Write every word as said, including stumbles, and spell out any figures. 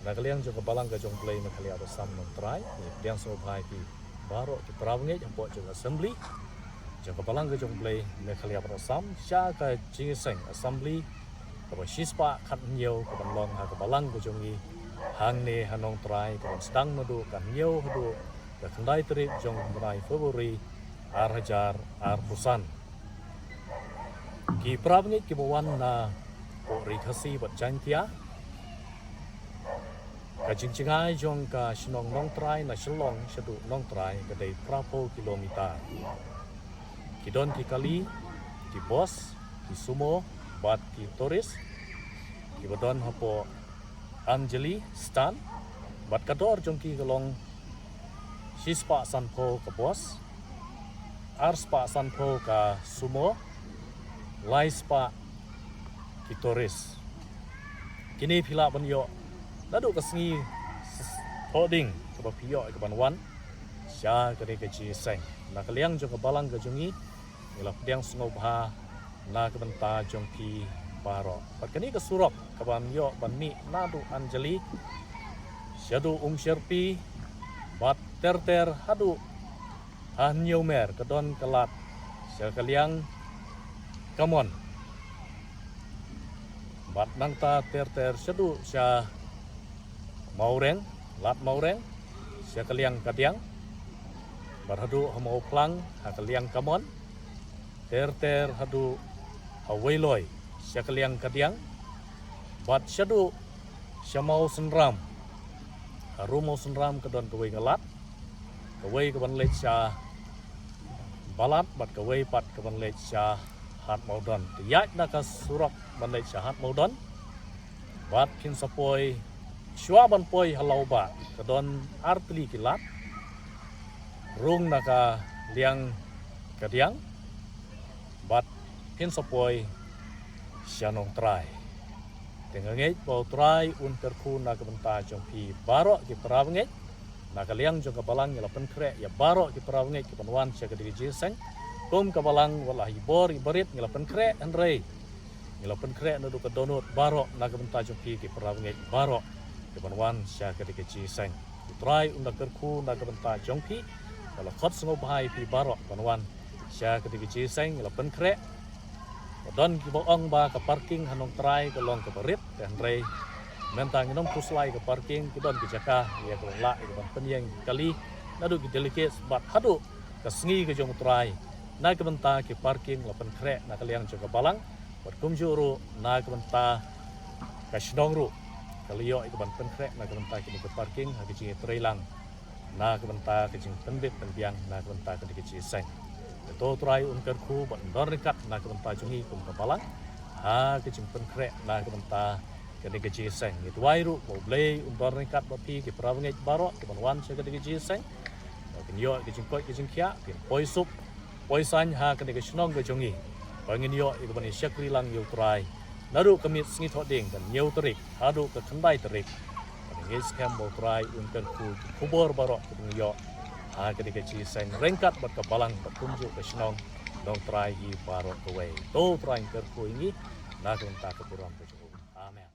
Na ka liang jong ka Balang ka jong U Blei Meghalaya bad Assam Nongtrai, ngi pdiang sngewbha ïa phi baroh ki para bangeit hapoh jong ka Assembly jong ka Balang ka jong U Blei Meghalaya bad Assam sha ka jingïaseng Assembly kaba shispah khathynñiew kaban long ha ka Balang ka jong ngi hangne ha Nongtrai, kaban sdang naduh ka hynñiew haduh ka khyndai tarik jong u bnai February ar hajar arphew san. Ki para bangeit kiba wan na poh Ri Khasi bad Jaiñtia, ka jingjngai jong ka shnong Nongtrai na Shillong shaduh Nongtrai ka dei phraphew kilometer. Ki don ki kali, ki bus, ki sumo bad ki tourist kiba don hapoh Anjali Stand, bad ka dor jong ki ka long shispah sanphew ka bus, arspah sanphew ka sumo, laispah ki tourist. Kine phi lah ban ïoh naduh ka sngi s-, s-, Thohdieng kaba phi ïoh ïa kaban wan sha kane ka jingïaseng. Na ka liang jong ka Balang ka jong ngi, ngi la pdiang sngewbha na ka bynta jong phi baroh. Bad kane ka surok kaban ïoh ban mih naduh Anjali shaduh Umsherpi bad ter ter haduh ha Hynñiewmer ka don ka lad sha ka liang Kamon. Bad nangta ter ter shaduh sha Mawreng, lad Mawreng sha ka liang Kadiang. Bad haduh ha Mawphlang ha ka liang Kamon. Ter ter haduh ha Weiloi sha ka liang Kadiang. Bad shaduh sha Mawsynram, ha Ru Mawsynram ka don kawei ka lad, kawei kaban leit sha Balat bad kawei pat kaban leit sha Hat Mawdon. Te ïaid na ka surok ban leit sha Hat Mawdon bad phin sa poi, shuwa ban poi ha Lawbah ka don artylli ki lad, rung na ka liang Kadiang bad phin sa poi sha Nongtrai. Te nga ngeit ba U Trai un kyrkhu na ka bynta jong phi baroh ki para bangeit. Na ka liang jong ka Balang ngi la pynkhreh ïa baroh ki para bangeit kiban wan sha kane ka jingïaseng. Kum ka Balang wat la ha i bor i barit ngi la pynkhreh, hynrei ngi la pynkhreh naduh ka dohnud baroh na ka bynta jong phi ki para bangeit baroh kiban wan sha kane ka jingïaseng. U Trai un da kyrkhu na ka bynta jong phi. Ba la khot sngewbha ïa phi baroh ban wan sha kane ka jingïaseng, ngi la pynkhreh. Ba don kiba ong ba ka parking ha Nongtrai ka long kaba rit, te hynrei mynta ngin ym khuslai ka parking, ki don ki jaka ïa ka lah ïa ka ban pynïeng kali naduh ki delegates bad haduh ka sngi ka jong U Trai. Na ka bynta ki parking la pynkhreh na ka liang jong ka Balang, bad kumjuh ruh na ka bynta ka shnong ruh ka la ïoh ïa ka ban pynkhreh na ka bynta kine ki parking ha ka jingïatreilang na ka bynta ka jingpynbit pynbiang na ka bynta kane ka jingïaseng. Te to U Trai un kyrkhu bad un don ryngkat na ka bynta jong ngi kum ka Balang ha ka jingpynkhreh na ka bynta kane ka jingïaseng. Ngi duwai ruh ba U Blei un don ryngkat bad phi ki para bangeit baroh kiban wan sha kane ka jingïaseng. Ba kin ïoh ka jingkoit ka jingkhiah, kin poi suk poi saiñ ha kane ka shnong ka jong ngi. Ba ngin ïoh ïa ka ban ïa shakri lang ïa U Trai naduh ka miet sngi Thohdieng ka hynñiew tarik haduh ka khyndai tarik. Ba ngin ngeit skhem ba U Trai un kyrkhu ki khubor baroh kiba ngi ïoh ha kane ka jingïaseng ryngkat bad ka Balang bad kumjuh ka shnong Nongtrai hi baroh kawei. To U Trai un kyrkhu ïa ngi na ka bynta ka burom ka jong U. Amen.